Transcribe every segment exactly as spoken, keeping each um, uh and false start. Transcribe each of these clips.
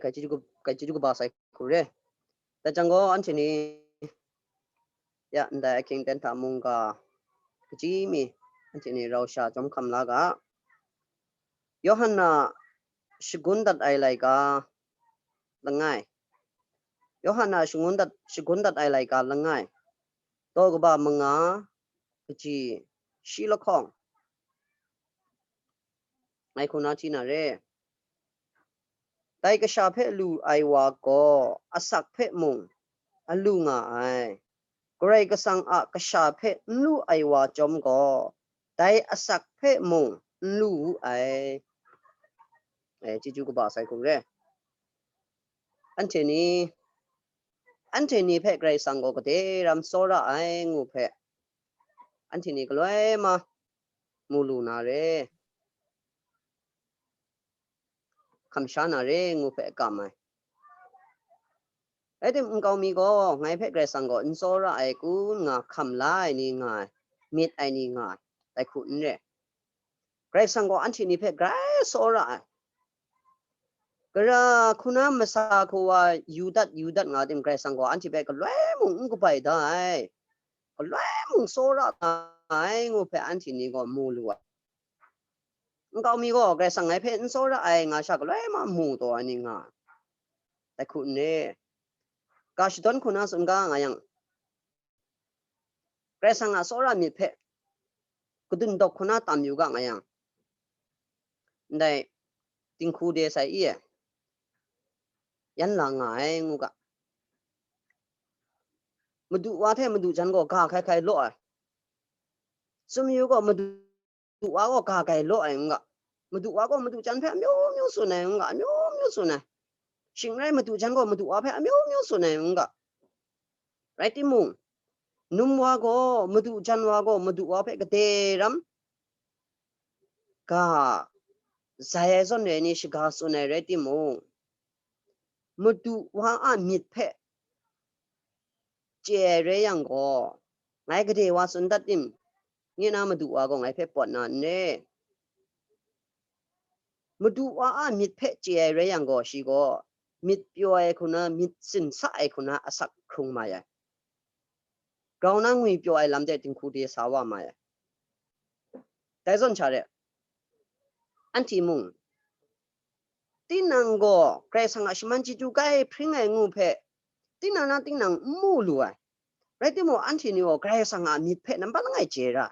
Grai chyeju kaba sai hku re. Dai jang gaw anhte ni ya ndai ahkying aten hta mungga kaji mi anhte ni rau sha chyawm hkam la ga. Yawhan a shagun dat ai laika langai. Yawhan a shagun dat, shagun dat ai laika langai. Daw kaba manga kaji shi lahkawng. Ngai hku na hti na re. Dai kasha hpe lu ai wa gaw asak hpe mung a lu nga ai. Karai Kasang a kasha hpe n lu ai wa chyawm gaw, dai asak hpe mung n lu wu ai. E, chyeju kaba sai hku re. Anhte ni, anhte ni hpe Karai Kasang gaw gade ram tsawra ai ngu hpe, anhte ni galoi ma mu lu na re, hkam sha na re ngu hpe kam ai. Rai tim, nkau mi gaw ngai hpe Karai Kasang gaw n tsawra ai kun nga hkam la ai ni nga ai, myit ai ni nga ai, dai hku n re. Karai Kasang gaw anhte ni hpe grai tsawra ai. Gara hku na masa hku wa yu dat, yu dat nga tim, Karai Kasang gaw anhte hpe galoi mung n kabai da ai, galoi mung tsawra da ai ngu hpe anhte ni gaw mu lu ai. Nkau mi gaw Karai Kasang ngai hpe n tsawra ai nga sha galoi ma mu taw ai ni nga ai. Dai hku n re. Ga shadawn hku na tsun ga nga yang, Karai Kasang a tsawra myit hpe kadun dawk hku na tam yu ga nga yang, ndai dinghku de sai i e, yan la nga ai ngu ga. Madu wa hte madu jan gaw ga hkai hkai law ai. Sumyu gaw madu wa gaw ga hkai law ai n ga. Madu wa gaw madu jan hpe amyu myu tsun ai n ga, amyu myu tsun ai. Shing rai madu jan gaw madu wa hpe amyu myu tsun ai n ga. Rai timung, num wa gaw, madu jan wa gaw, madu wa hpe gade ram ga zai ai zawn rai ni shaga tsun ai rai timung, madu wa a myit hpe chye ai rai yang gaw, ngai gade wa tsun dat tim, nye na madu wa gaw ngai hpe pawt na n re. Madu wa a myit hpe chye ai rai yang gaw, shi gaw myit pyaw ai hku na, myit sin sa ai hku na asak hkrung mai ai. Grau na ngwi pyaw ai lam de dinghku de sa wa mai ai. Dai zawn sha re, anhte mung, tinang gaw Karai Kasang a shaman chyeju grai hpring ai ngu hpe, tinang na tinang n mu lu ai. Rai timung, anhte ni gaw Karai Kasang a myit hpe nampat langai chye ra.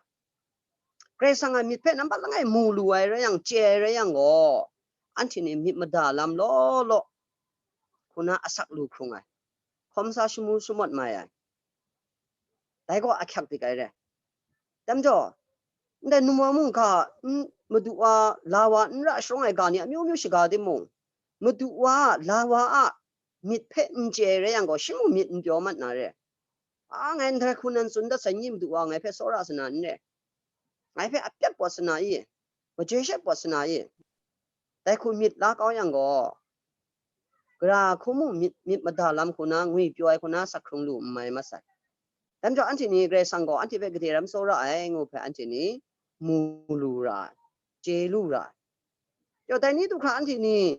Karai Kasang a myit hpe nampat langai mu lu ai rai yang, chye ai rai yang gaw, anhte ni myit mada lam law law hku na asak lu hkrung ai. Hkawm sa shamu shamawt mai ai. Dai gaw ahkyak dik ai re. Dai majaw, ndai num wa mung ga, n-, madu wa, la wa, n ra sharawng ai ga ni amyu myu shaga timung, madu wa, la wa a myit hpe n chye ai rai yang gaw, shi mung myit n pyaw mat na re. A, ngai ndai hku nan tsun dat sai ni madu wa ngai hpe tsawra sa na n re. Ngai hpe apyat pawt sa na i, majoi shet pawt sa na i, dai hku myit la kau yang gaw, gara hku mung myit, myit mada lam hku na, ngwi pyaw ai hku na, asak hkrung lu n mai mat sai. Dai majaw, anhte ni Karai Kasang gaw anhte hpe gade ram tsawra ai ngu hpe anhte ni mu lu ra ai, chye lu ra ai. Yawng dai ni du hkra anhte ni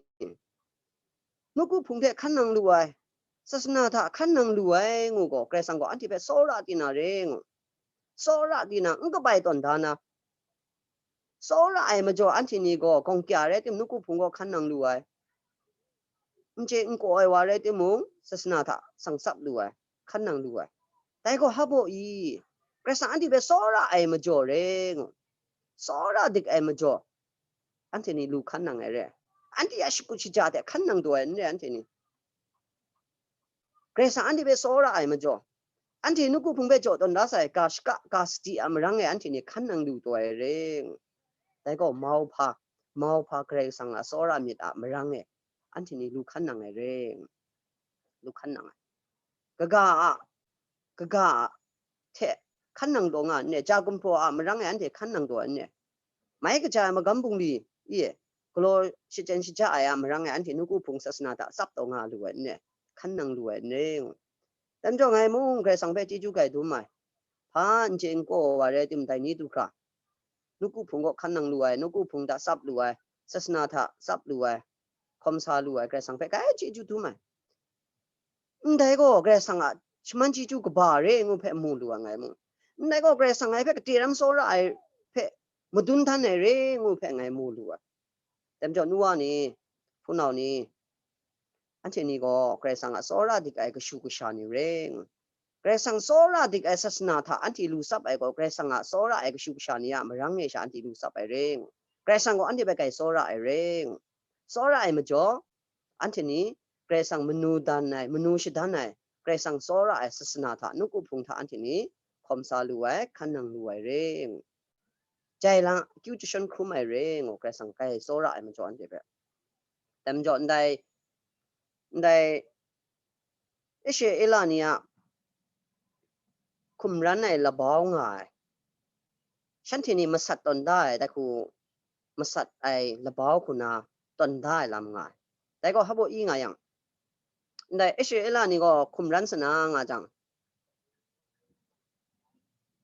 nawku hpung hte hkan nang lu ai, sasana hta hkan nang lu ai ngu gaw, Karai Kasang gaw anhte hpe tsawra di na re ngu, tsawra di na, n kabai tawn da na, tsawra ai majaw anhte ni gaw gawng kya rai tim, nawku hpung gaw hkan nang lu ai, n chye n kaw ai wa rai timung, sasana hta sang tsap lu ai, hkan nang lu ai. Dai gaw hpa baw i, Karai Kasang anhte hpe tsawra ai majaw re ngu, tsawra dik ai majaw, anhte ni lu hkan nang ai re. Anhte a shakut shaja hte hkan nang taw ai n re, anhte ni. Karai Kasang anhte hpe tsawra ai majaw, anhte nawku hpung hpe jaw tawn da sai, ga shaka, ga sadi a marang e anhte ni hkan nang lu taw ai re. Dai gaw mauhpa, mauhpa Karai Kasang a tsawra myit a marang e anhte ni lu hkan nang ai re. Lu hkan nang ai. Kaga a, kaga a hte hkan nang taw nga n re, ja gumhpraw a marang e anhte hkan nang taw n re. Mai kaja ai magam bungli e galaw shachyen shaja ai a marang e anhte nawku hpung sasana hta tsap taw nga lu ai n re, hkan nang lu ai n re. Dai majaw ngai mung Karai Kasang hpe chyeju grai dum ai. Hpa n chye n kaw wa rai tim, dai ni du hkra, nawku hpung gaw hkan nang lu ai, nawku hpung hta tsap lu ai, sasana hta tsap lu ai, hkawm sa lu ai Karai Kasang hpe kai chyeju dum ai. Ndai gaw Karai Kasang a shaman chyeju kaba re ngu hpe mu lu ai ngai mu. Ndai gaw Karai Kasang ngai hpe kade ram tsawra ai hpe madun dan ai re ngu hpe ngai mu lu ai. Dai majaw, nu wa ni, hpunau ni, anhte ni gaw Karai Kasang a tsawra dik ai kashu kasha ni re ngu. Karai Kasang tsawra dik ai sasana hta anhte lu tsap ai gaw, Karai Kasang a tsawra ai kashu kasha ni a marang e sha anhte lu tsap ai re ngu. Karai Kasang gaw anhte hpe kai tsawra ai re ngu. Tsawra ai majaw, anhte ni Karai Kasang manu dan ai, manu shadan ai, Karai Kasang tsawra ai sasana hta, nawku hpung hta anhte ni hkawm sa lu ai, hkan nang lu ai re ngu. Jai lang, akyu jashawn hkrum ai re ngu, Karai Kasang kai tsawra ai majaw anhte hpe. Dai majaw, ndai, ndai Israela ni a hkum ran ai labau nga ai, shanhte ni masat tawn da ai, dai hku masat ai labau hku na tawn da ai lam nga ai. Dai gaw hpa baw i nga yang, ndai Israela ni gaw hkum ran sana nga jang,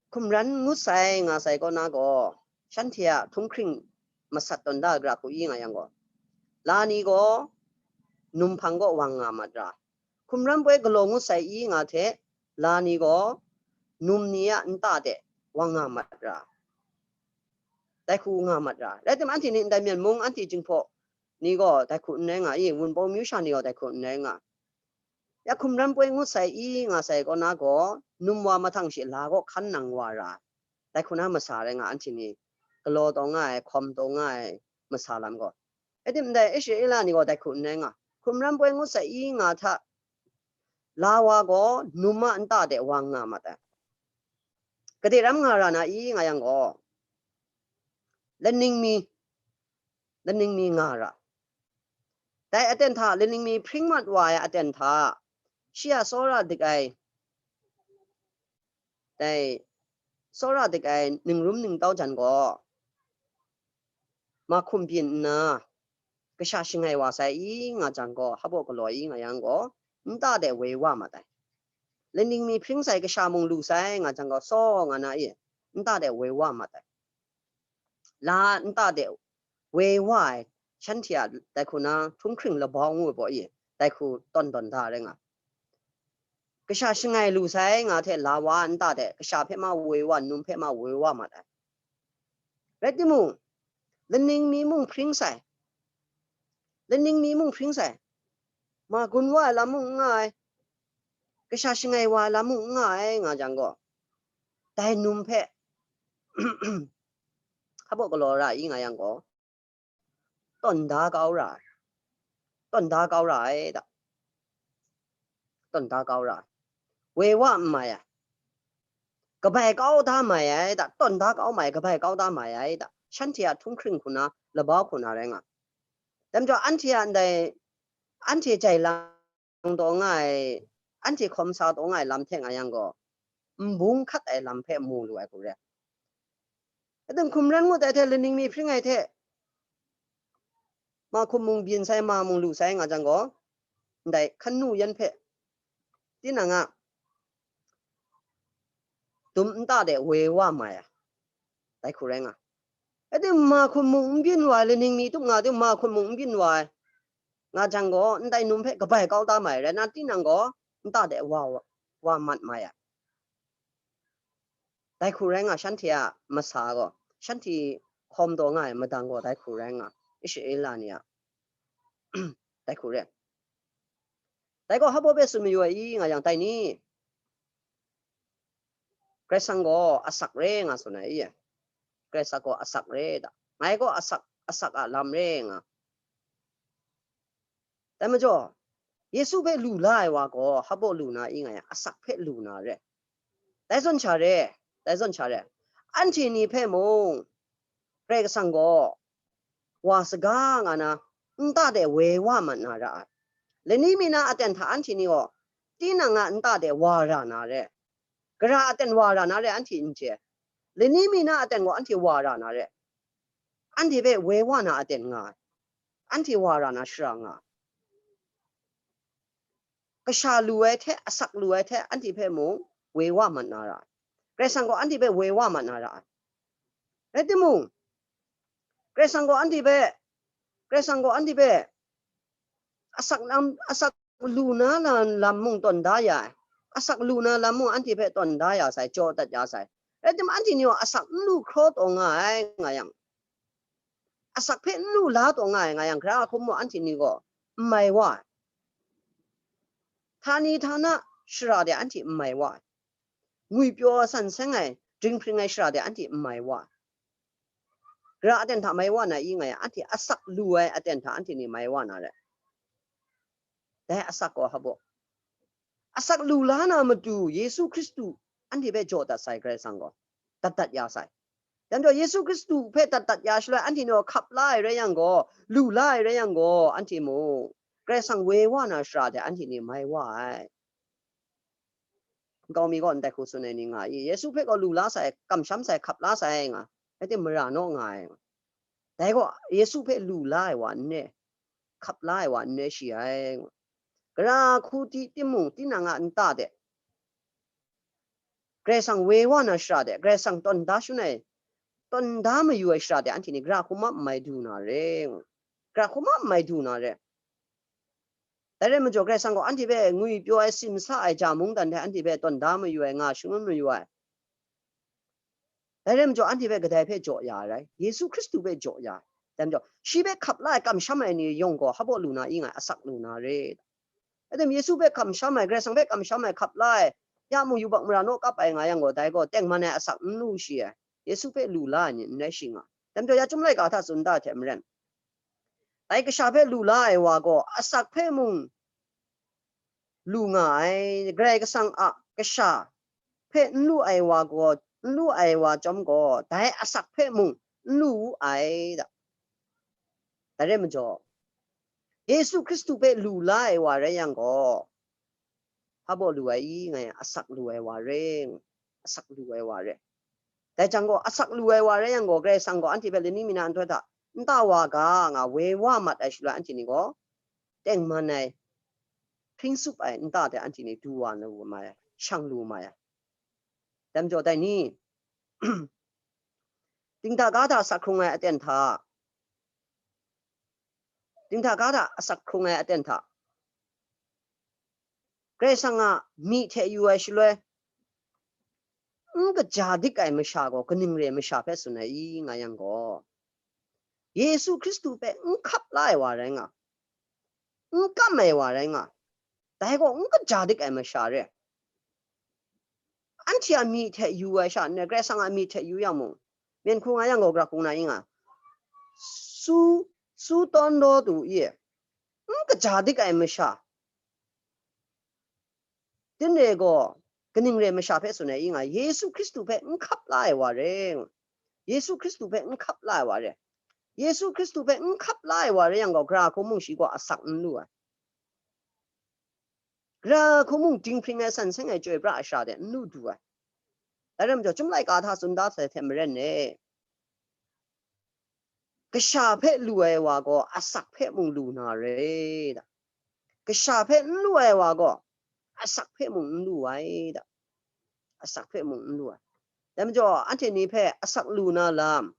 hkum ran ngut sai nga sai kaw na gaw, shanhte a htunghkring masat tawn da ai gara hku i nga yang gaw, la ni gaw num hpang kaw wang nga mat ra, hkum ran poi galaw ngut sai i nga hte, la ni gaw num ni a nta de wang nga mat ra, dai hku nga mat ra. Rai timung, anhte ni ndai myen mung, anhte Jinghpaw ni gaw dai hku n rai nga i, Wunpawng myu sha ni gaw dai hku n rai nga. Ya hkum ran poi ngut sai i nga sai kaw na gaw, num wa mahtang she la kaw hkan nang wa ra, dai hku na masa rai nga, anhte ni galaw taw nga ai, hkawm taw nga ai masa lam gaw. Rai timung, ndai Israela ni gaw dai hku n rai nga, hkum ran poi ngut sai i nga hta, la wa gaw num a nta de wang nga mat ai. Gade ram nga ra na i nga yang gaw, laning mi, laning mi nga ra. Dai aten hta, laning mi hpring mat wa ai aten hta, shi a tsawra dik ai, dai tsawra dik ai ningrum ningtau jan gaw, mahkum byin nna, kasha shangai wa sai i nga jang gaw, hpa baw galaw i nga yang gaw, nta de woi wa mat ai. Laning mi hpring sai kasha mung lu sai nga jang gaw, saw nga na i, nta de woi wa mat ai. La nta de woi wa ai, shanhte a dai hku na htunghkring labau ngu ai baw i, dai hku tawn tawn da rai nga. Kasha shangai lu sai nga hte, la wa nta de kasha hpe ma woi wa, num hpe ma woi wa mat ai. Rai timung, laning mi mung hpring sai, laning mi mung hpring sai, ma gun wa ai lam mung n nga ai, kasha shangai wa ai lam mung n nga ai nga jang gaw, dai num hpe hpa baw galaw ra i nga yang gaw, tawn da kau ra ai, tawn da kau ra ai da, tawn da kau ra ai, woi wa n mai ai, kabai kau da mai ai da, tawn da kau mai, kabai kau da mai ai da, shanhte a htunghkring hku na, labau hku na rai nga. Dai majaw, anhte a ndai, anhte jai lang taw nga ai, anhte hkawm sa taw nga ai lam hte nga yang gaw, nbung hkat ai lam hpe mu lu ai hku re. Aten hkum ran ngut ai hte, laning mi hpring ai hte, ma hkum mung byin sai, ma mung lu sai nga jang gaw, ndai hkan nu yan hpe tinang a dum nta de woi wa mai ai, dai hku rai nga. Rai timung, ma hkum mung n byin wa ai, laning mi tup nga tim, ma hkum mung n byin wa ai nga jang gaw, ndai num hpe kabai kau da mai rai na, tinang gaw nta de wa, wa, wa mat mai ai. Dai hku rai nga, shanhte a masa gaw, shanhte hkawm taw nga ai madang gaw dai hku rai nga, Israela ni a dai hku re. Dai gaw hpa baw hpe tsun mayu ai i nga yang, dai ni? Karai Kasang gaw asak re nga tsun ai i? Karai Kasang gaw asak re da. Ngai gaw asak, asak a lam re nga. Dai majaw, Yesu hpe lu la ai wa gaw hpa baw lu na i nga yang, asak hpe lu na re. Dai zawn sha re, dai zawn sha re. Anhte ni hpe mung, Karai Kasang gaw wa saga nga na, nta de woi wa mat na ra ai. Lani mi na aten hta anhte ni gaw, tinang a nta de wa ra na re. Gara aten wa ra na re, anhte n chye. Lani mi na aten gaw anhte wa ra na re. Anhte hpe woi wa na aten nga ai. Anhte wa ra na shara nga ai. Kasha lu ai hte, asak lu ai hte, anhte hpe mung woi wa mat na ra ai. Karai Kasang gaw anhte hpe woi wa mat na ra ai. Rai timung, Karai Kasang gaw anhte hpe, Karai Kasang gaw anhte hpe asak lam, asak lu na la-, lam mung tawn da ya ai, asak lu na lam mung anhte hpe tawn da ya sai, jaw dat ya sai. Rai tim, anhte ni gaw asak n lu hkraw taw nga ai, nga yang, asak hpe n lu la taw nga ai, nga yang, gara hkum mung anhte ni gaw n mai wa ai. Htani htana shara de anhte n mai wa ai. Ngwipyaw san seng ai, dinghpring ai shara de anhte n mai wa ai. Gara aten hta mai wa na i, nga yang, anhte asak lu ai aten hta anhte ni mai wa na rai. Dai asak gaw hpa baw, asak lu la na matu Yesu Hkristu anhte hpe jaw dat sai, Karai Kasang gaw dat dat ya sai. Dai majaw, Yesu Hkristu hpe dat dat ya shaloi, anhte ni gaw hkap la ai rai yang gaw, lu la ai rai yang gaw, anhte mung Karai Kasang woi wa na shara de anhte ni mai wa ai. Nkau mi gaw ndai hku tsun ai ni nga i, Yesu hpe gaw lu la sai, kamsham sai, hkap la sai nga, rai tim, mara naw nga ai. Dai gaw Yesu hpe lu la ai wa n re, hkap la ai wa n re shi ai. Gara hku ti timung, tinang a nta de, Karai Kasang woi wa na shara de, Karai Kasang tawn da shangun ai, tawn da mayu ai shara de, anhte ni gara hku ma n mai du na re, gara hku ma n mai du na re. Dai rai majaw, Karai Kasang gaw anhte hpe ngwipyaw ai, simsa ai, ja mungdan hte anhte hpe tawn da mayu ai, nga shangun mayu ai. Dai rai majaw, anhte hpe kadai hpe jaw ya ai rai? Yesu Hkristu hpe jaw ya ai. Dai majaw, shi hpe hkap la ai, kamsham ai ni yawng gaw hpa baw lu na i, nga ai, asak lu na re. Rai tim, Yesu hpe kamsham ai, Karai Kasang hpe kamsham ai, hkap la ai, ya mung yubak mara naw kap ai nga yang gaw, dai gaw tengman ai asak n lu shi ai, Yesu hpe lu la ai ni n rai shi nga. Dai majaw, ya Chyum laika hta tsun da ai hte maren, dai kasha hpe lu la ai wa gaw asak hpe mung lu nga ai, Karai Kasang a kasha hpe n lu ai wa gaw, n lu ai wa chyawm gaw, dai asak hpe mung n lu wu ai da. Dai rai majaw, Yesu Hkristu hpe lu la ai wa rai yang gaw, hpa baw lu ai i, nga yang, asak lu ai wa re, asak lu ai wa re. Dai jang gaw, asak lu ai wa rai yang gaw, Karai Kasang gaw anhte hpe lani mi na nhtoi hta nta wa ga nga, woi wa mat ai shaloi, anhte ni gaw tengman ai, hpring tsup ai nta de anhte ni du wa lu mai ai, shang lu mai ai. Dai majaw, dai ni, dinghta ga hta asak hkrung ai aten hta, dinghta ga hta asak hkrung ai aten hta, Karai Kasang a myi hte yu ai shaloi, n kaja dik ai masha gaw kaning re ai masha hpe tsun ai i, nga yang gaw, Yesu Hkristu hpe n hkap la ai wa rai nga, n kam ai wa rai nga, dai gaw n kaja dik ai masha re. Anhte a myi hte yu ai sha n rai, Karai Kasang a myi hte yu yang mung, myen hku nga yang gaw, gara hku na i nga, su, su tawn daw du i, n kaja dik ai masha, tinre gaw, kaning re ai masha hpe tsun ai i nga, Yesu Hkristu hpe n hkap la ai wa re, Yesu Hkristu hpe n hkap la ai wa re, Yesu Hkristu hpe n hkap la ai wa re yang gaw, gara hku mung shi gaw asak n lu ai. Gara hku mung dinghpring ai, san seng ai, chyoi pra ai shara de n lu du ai. Dai rai majaw, Chyum laika hta tsun da sai hte maren e, kasha hpe lu ai wa gaw asak hpe mung lu na re da. Kasha hpe n lu ai wa gaw asak hpe mung n lu ai da. Asak hpe mung n lu ai. Dai majaw, anhte ni hpe asak lu na lam,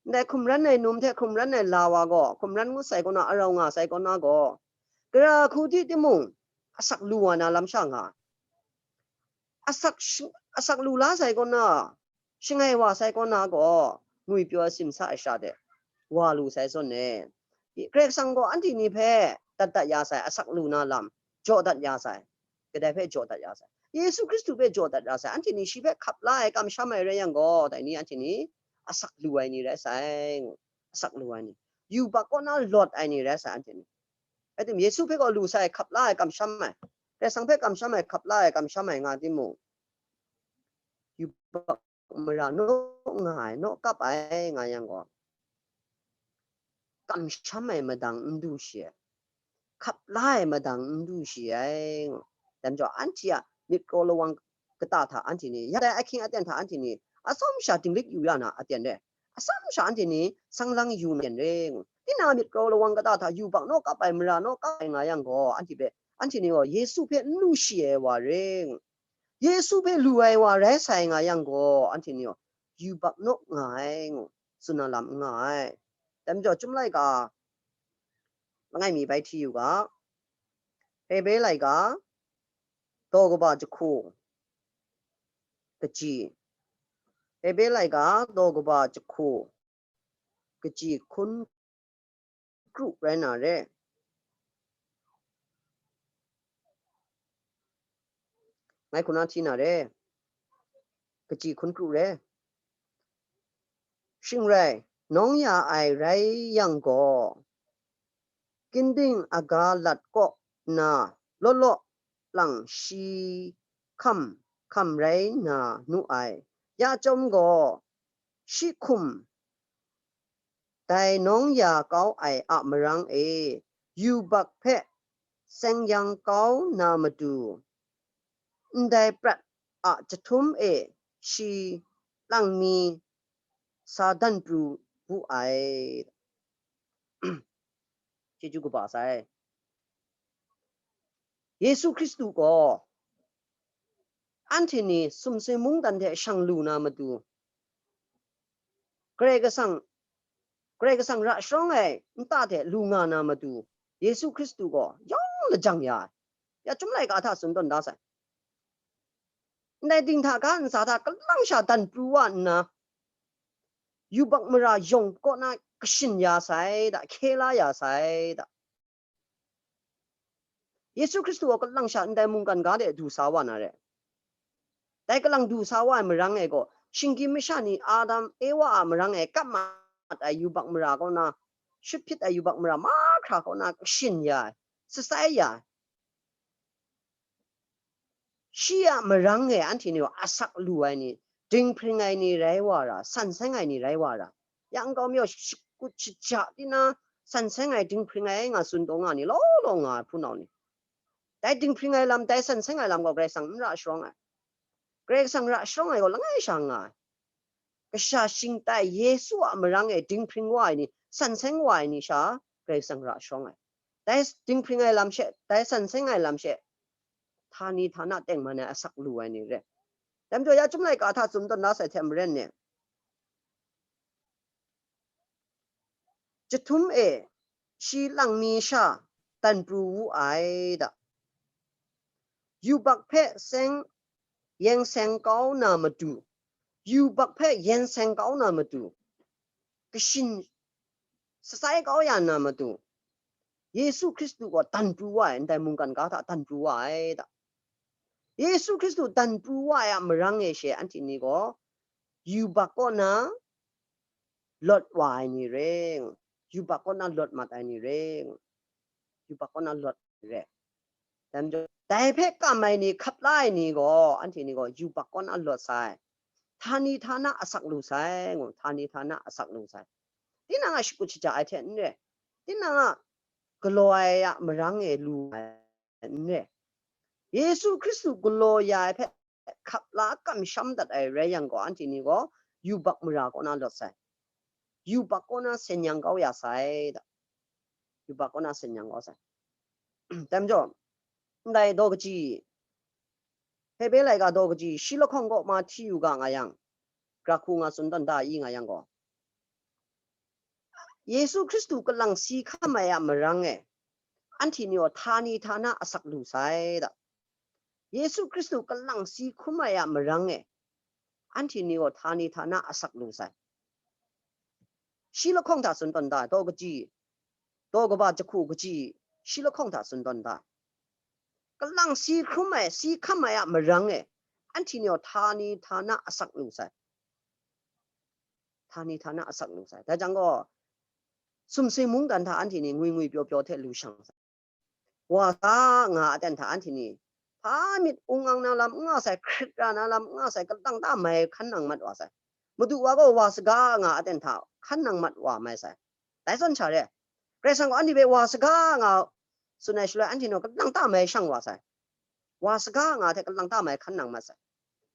ndai hkum ran ai num hte hkum ran ai la wa gaw, hkum ran ngut sai kaw na, arau nga sai kaw na gaw, gara hku di timung, asak lu wa na lam sha nga, asak sh-, asak lu la sai kaw na, shangai wa sai kaw na gaw, ngwipyaw ai, simsa ai sha de wa lu sai zawn e, Karai Kasang gaw anhte ni hpe dat dat ya sai, asak lu na lam jaw dat ya sai, kadai hpe jaw dat ya sai? Yesu Hkristu hpe jaw dat ya sai. Anhte ni shi hpe hkap la ai, kamsham ai rai yang gaw, dai ni anhte ni asak lu ai ni rai sai, asak lu ai ni, yubak kaw na lawt ai ni rai sai, anhte ni. Rai tim, Yesu hpe gaw lu sai, hkap la ai, kamsham ai, Karai Kasang hpe kamsham ai, hkap la ai, kamsham ai nga timung, yubak mara naw nga ai, naw kap ai nga yang gaw, kamsham ai madang n du shi ai, hkap la ai madang n du shi ai. Dai majaw, anhte a myit kraw lawang kata hta anhte ni, ya dai ahkying aten hta anhte ni, atsawm sha dinglik yu ya na aten re, atsawm sha anhte ni sang lang yu na aten re. Tinang a myit kraw lawang kata hta yubak naw kap ai, mara naw kap ai nga yang gaw, anhte hpe, anhte ni gaw Yesu hpe n lu shi ai wa re. Yesu hpe lu ai wa rai sai nga yang gaw, anhte ni gaw yubak naw nga ai, ngu tsun na lam n nga ai. Dai majaw, Chyum laika langai mi bai hti yu ga, Hebre laika, daw kaba jahku, kaji. Hebre laika, daw kaba jahku, kaji hkun kru rai na re. Ngai hku na hti na re. Kaji hkun kru re. Shing rai, nawng ya ai rai yang gaw, ginding aga lat kaw na law law lang shi hkam hkam rai na nu ai. Ya chyawm gaw, shi hkum dai nawng ya kau ai a marang e, yubak hpe seng yang kau na matu, ndai prat a jahtum e shi lang mi sa dan pru wu ai. Chyeju kaba sai. Yesu Hkristu gaw anhte ni sumsing mungdan hte shang lu na matu, Karai Kasang, Karai Kasang ra sharawng ai nta hte lu nga na matu, Yesu Hkristu gaw yawng lajang ya ai. Ya chyum laika hta tsun tawn da sai. Ndai dinghta ga ntsa hta kalang sha dan pru wa nna, yubak mara yawng kaw na kashin ya sai da, hkye la ya sai da. Yesu Hkristu gaw kalang sha ndai mungkan ga de du sa wa na re. Dai kalang du sa wa ai marang e gaw, shinggyim masha ni Adam, Ewa a marang e kap mat ai yubak mara kaw na, shut hpyit ai yubak mara mahkra kaw na kashin ya ai, satsai ya ai. Shi a marang e anhte ni gaw asak lu ai ni, dinghpring ai ni rai wa ra, san seng ai ni rai wa ra. Ya nkau mi gaw shakut shaja tina san seng ai, dinghpring ai nga tsun taw nga ni, law law nga ai hpunau ni. Dai dinghpring ai lam, dai san seng ai lam gaw Karai Kasang n ra sharawng ai. Karai Kasang ra sharawng ai gaw langai sha nga ai. Kasha shingtai Yesu a marang e dinghpring wa ai ni, san seng wa ai ni sha Karai Kasang ra sharawng ai. Dai dinghpring ai lam she, dai san seng ai lam she, htani htana tengman ai asak lu ai ni re. Dai majaw ya chyum laika hta tsun tawn na sai hte maren ni, jahtum e shi lang mi sha dan pru wu ai da. Yubak hpe seng, yen seng kau na matu, yubak hpe yen seng kau na matu, kashin satsai kau ya na matu, Yesu Hkristu gaw dan pru wa ai, ndai mungkan ga hta dan pru wa ai da. Yesu Hkristu dan pru wa ai a marang e she anhte ni gaw yubak kaw na lawt wa ai ni re, yubak kaw na lawt mat ai ni re, yubak kaw na lawt re. Dai majaw, dai hpe kam ai ni, hkap la ai ni gaw, anhte ni gaw yubak kaw na lawt sai, htani htana asak lu sai, ngu, htani htana asak lu sai. Tinang a shakut shaja ai hte n re, tinang a galaw ai a marang e lu ai n re. Yesu Hkristu galaw ya ai hpe hkap la kamsham dat ai rai yang gaw, anhte ni gaw yubak mara kaw na lawt sai, yubak kaw na sen yang kau ya sai da, yubak kaw na sen yang kau sai. Dai majaw, ndai daw kaji, Hebre laika daw kaji shi lahkawng kaw ma hti yu ga nga yang, gra hku nga tsun tawn da i nga yang gaw, Yesu Hkristu kalang si hkam ai a marang e, anhte ni gaw htani htana asak lu sai da. Yesu Hkristu kalang si hkrum ai a marang e, anhte ni gaw htani htana asak lu sai. Shi lahkawng hta tsun tawn da, daw kaji, daw kaba jahku kaji, shi lahkawng hta tsun tawn da. Kalang si hkrum ai, si hkam ai a marang e, anhte ni gaw htani htana asak lu sai. Htani htana asak lu sai. Dai jang gaw, sumsing mungdan hta anhte ni ngwi ngwi pyaw pyaw hte lu shang sai. Wa saga nga aten hta anhte ni, hpa myit ung ang na lam n nga sai, hkrit ra na lam n nga sai, kalang ta mai hkan nang mat wa sai. Madu wa gaw wa saga nga aten hta hkan nang mat wa mai sai. Dai zawn sha re, Karai Kasang gaw anhte hpe wa saga nga tsun ai shaloi, anhte ni gaw kalang ta mai shang wa sai. Wa saga nga hte kalang ta mai hkan nang mat sai.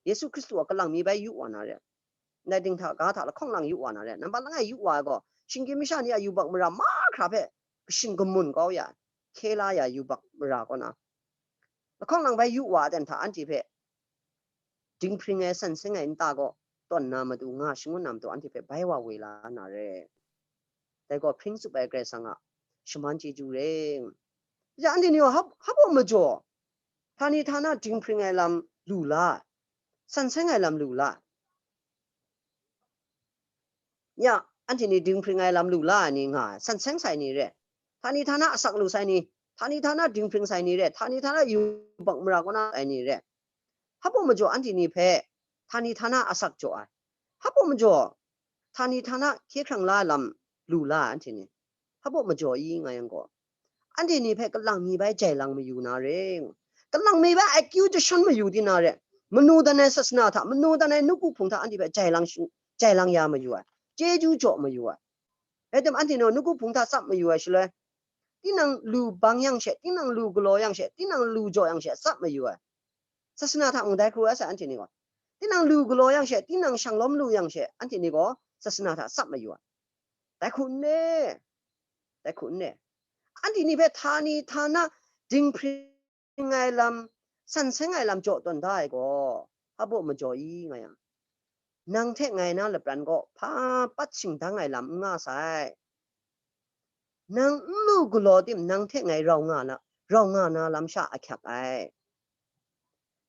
Yesu Hkristu a kalang mi bai yu wa na re. Ndai dinghta ga hta lahkawng lang yu wa na re. Nambat langai yu wa ai gaw, shinggyim masha ni a yubak mara mahkra hpe kashin kamun kau ya, hkye la ya yubak mara kaw na, lahkawng lang bai yu wa ai ten hta anhte hpe dinghpring ai, san seng ai nta gaw tawn na matu, nga shangun na matu, anhte hpe bai wa woi la na re. Dai gaw hpring tsup ai Karai Kasang a shaman chyeju re. Ja, anhte ni gaw hap, hap majaw, htani htana dinghpring ai lam lu la, san seng ai lam lu la. Ya, anhte ni dinghpring ai lam lu la ai ni nga ai, san seng sai ni re, htani htana asak lu sai ni, htani htana dinghpring sai ni re, htani htana yubak mara kaw na ai ni re, hap majaw anhte ni hpe htani htana asak jaw ai, hap majaw htani htana hkye hkrang la ai lam lu la ai anhte ni, hap majaw i nga yang gaw, anhte ni hpe kalang mi bai jai lang mayu na re. Kalang mi bai accusation mayu di na re. Manu dan ai sasana hta, manu dan ai nawku hpung hta anhte hpe jai lang shu-, jai lang ya mayu ai, chyeju jaw mayu ai. Rai tim, anhte ni nawku hpung hta tsap mayu ai shaloi, tinang lu bang yang she, tinang lu galaw yang she, tinang lu jaw yang she, tsap mayu ai. Sasana hta mung dai hkru ai sa, anhte ni gaw. Tinang lu galaw yang she, tinang shanglawm lu yang she, anhte ni gaw sasana hta tsap mayu ai. Dai hku n re? Dai hku n re? Anhte ni hpe htani htana dinghpring ai lam, san seng ai lam jaw tawn da ai gaw, hap majaw i nga yang, nang hte ngai na lapran kaw hpa pat shingdang ai lam n nga sai. Nang n lu galaw tim, nang hte ngai rau nga na, rau nga na lam sha ahkyak ai.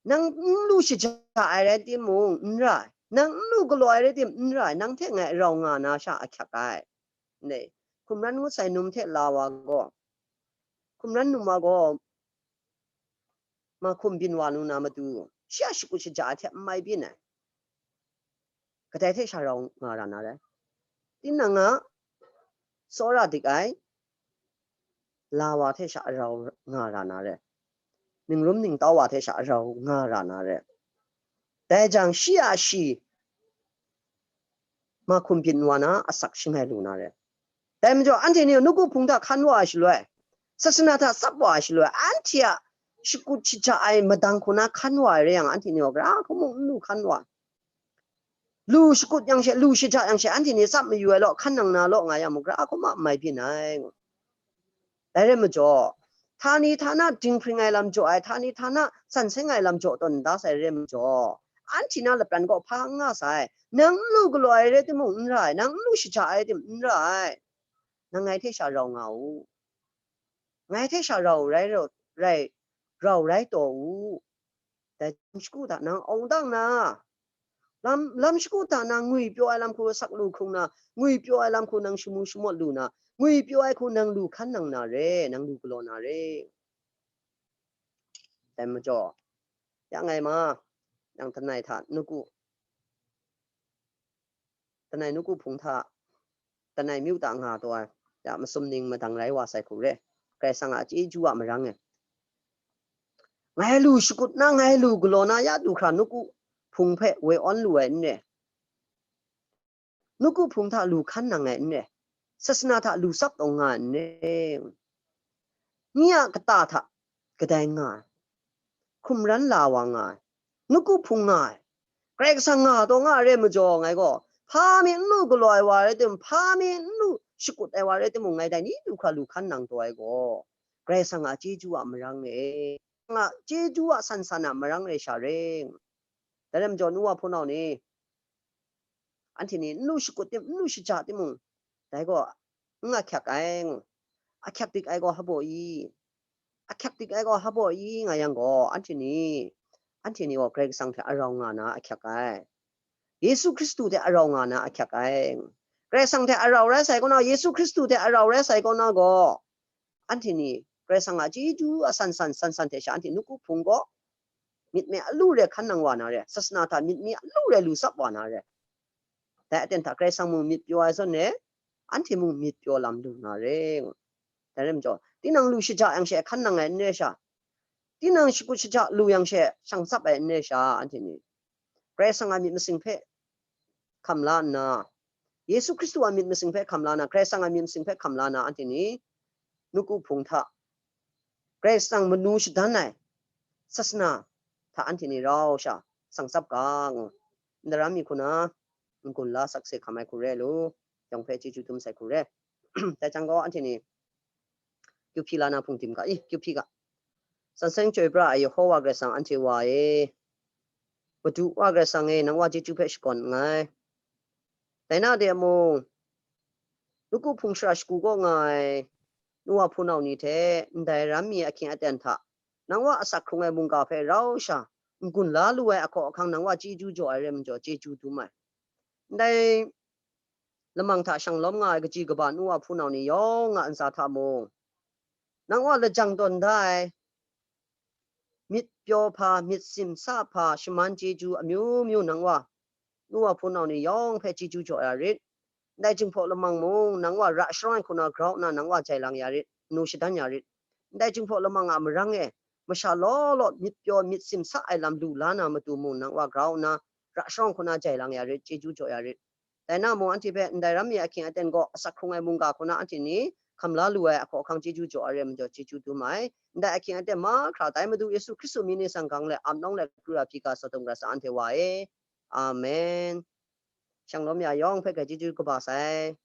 Nang n lu shaja ai rai timung, n ra ai. Nang n lu galaw ai rai tim, n ra ai. Nang hte ngai rau nga na sha ahkyak ai. Ne, hkumran ngut sai num hte la wa gaw, hkumran num wa gaw, mahkum byin wa lu na matu, shi a shakut shaja ai hte n mai byin ai. Kadai hte sha rau nga ra na rai? Tinang a tsawra dik ai la wa hte sha rau nga ra na rai? Ningrum ningtau wa hte sha rau nga ra na rai? Dai jang shi a shi mahkum byin wa na asak shangai lu na rai. Dai majaw, anhte ni nawku hpung hta hkan wa ai shaloi, sasana hta tsap wa ai shaloi, anhte a shakut shaja ai madang hku na hkan wa ai rai yang, anhte ni gaw gara hku mung n lu hkan wa ai. Lu shakut yang she, lu shaja yang she, anhte ni tsap mayu ai law, hkan nang na law nga yang mung, gara hku ma n mai byin ai. Dai rai majaw, htani htana dinghpring ai lam jaw ai, htani htana san seng ai lam jaw tawn da sai rai majaw, anhte na lapran kaw hpa n nga sai. Nang n lu galaw ai rai timung, n ra ai. Nang n lu shaja ai tim, n ra ai. Nang ngai hte sha rau nga u. Ngai hte sha rau rai, rau rai, rau rai taw u. Dai lam shagu hta nang awng dang na, lam, lam shagu hta nang ngwi pyaw ai lam hku sak lu hkrung na, ngwi pyaw ai lam hku nang shamu shamawt lu na, ngwi pyaw ai hku nang lu hkan nang na re, nang lu galaw na re. Dai majaw, ya ngai ma, nang langai hta nawku, langai nawku hpung hta, langai myu hta nga taw ai, ya masum ning madang rai wa sai hku re, Karai Kasang a chyeju a marang e. Ngai lu shakut na, ngai lu galaw na, ya du hkra nawku hpung hpe woi awn lu ai n re. Nawku hpung hta lu hkan nang ai n re. Sasana hta lu tsap taw nga ai n re. Nye a kata hta kadai nga ai, hkumran la wa nga ai, nawku hpung nga ai, Karai Kasang nga taw nga ai re majaw, ngai gaw, hpa mi n lu galaw ai wa rai tim, hpa mi n lu shakut ai wa rai timung, ngai dai ni du hkra lu hkan nang taw ai gaw, Karai Kasang a chyeju a marang e, nga chyeju a san san a marang re sha re. Dai rai majaw, nu wa hpunau ni, anhte ni n lu shakut tim, n lu shaja timung, dai gaw n ahkyak ai, ahkyak dik ai gaw hpaw i, ahkyak dik ai gaw hpaw i nga yang gaw, anhte ni, anhte ni gaw Karai Kasang hte arau nga na ahkyak ai. Yesu Hkristu hte arau nga na ahkyak ai. Karai Kasang hte arau rai sai kaw na, Yesu Hkristu hte arau rai sai kaw na gaw, anhte ni Karai Kasang a chyeju a san san, san san hte sha anhte nawku hpung gaw myit me alu re hkan nang wa na re, sasana hta myit me alu re lu tsap wa na re. Dai aten hta Karai Kasang mung myit pyaw ai zawn e, anhte mung myit pyaw lam lu na re. Dai rai majaw, tinang lu shaja yang she hkan nang ai n re sha, tinang shakut shaja lu yang she shang tsap ai n re sha, anhte ni Karai Kasang a myit masin hpe hkam la nna, Yesu Hkristu a myit masin hpe hkam la nna, Karai Kasang a myit masin hpe hkam la nna, anhte ni nawku hpung hta, Karai Kasang manu shadan ai sasana hta anhte ni rau sha shang tsap ga, ngu, ndaram mi hku na n-gun la sakse hkam ai hku re lu, yawng hpe chyeju dum sai hku re. Dai jang gaw, anhte ni kyu hpyi la na hpung tim ga, i, kyu hpyi ga. San seng chyoi pra ai Yehowa Karai Kasang, anhte Wa e, Madu Wa Karai Kasang e, nang Wa chyeju hpe shakawn nngai. Dai na de mung, nawku hpung shara shagu kaw nga ai, nu wa hpunau ni hte ndai ram mi ahkying aten hta, nang wa asak hkrung ai mungga hpe rau sha n-gun la lu ai ahkaw ahkang nang wa chyeju jaw ai rai majaw, chyeju dum ai. Ndai lamang hta shanglawm nga ai kaji kaba nu wa hpunau ni yawng a ntsa hta mung, nang wa lajang tawn da ai, myit pyaw hpa, myit simsa hpa, shaman chyeju amyu myu nang wa nu wa hpunau ni yawng hpe chyeju jaw ya rit. Ndai Jinghpaw lamang mung nang wa ra sharawng ai hku na grau nna nang wa jai lang ya rit, nu shadan ya rit. Ndai Jinghpaw lamang a marang e, masha law law myit pyaw myit simsa ai lam lu la na matu mung nang wa grau nna ra sharawng hku na jai lang ya rit, chyeju jaw ya rit. Dai na mung anhte hpe ndai ram mi ahkying aten gaw asak hkrung ai mungga hku na anhte ni hkam la lu ai ahkaw ahkang chyeju jaw ai rai majaw, chyeju dum ai. Ndai ahkying aten mahkra tai Madu Yesu Hkristu mying ni sang gang let, ap nawng let, kru ya hpyi ga, sawdom gara sa anhte wa e. Amen. Shanglawm ya yawng hpe grai chyeju kaba sai.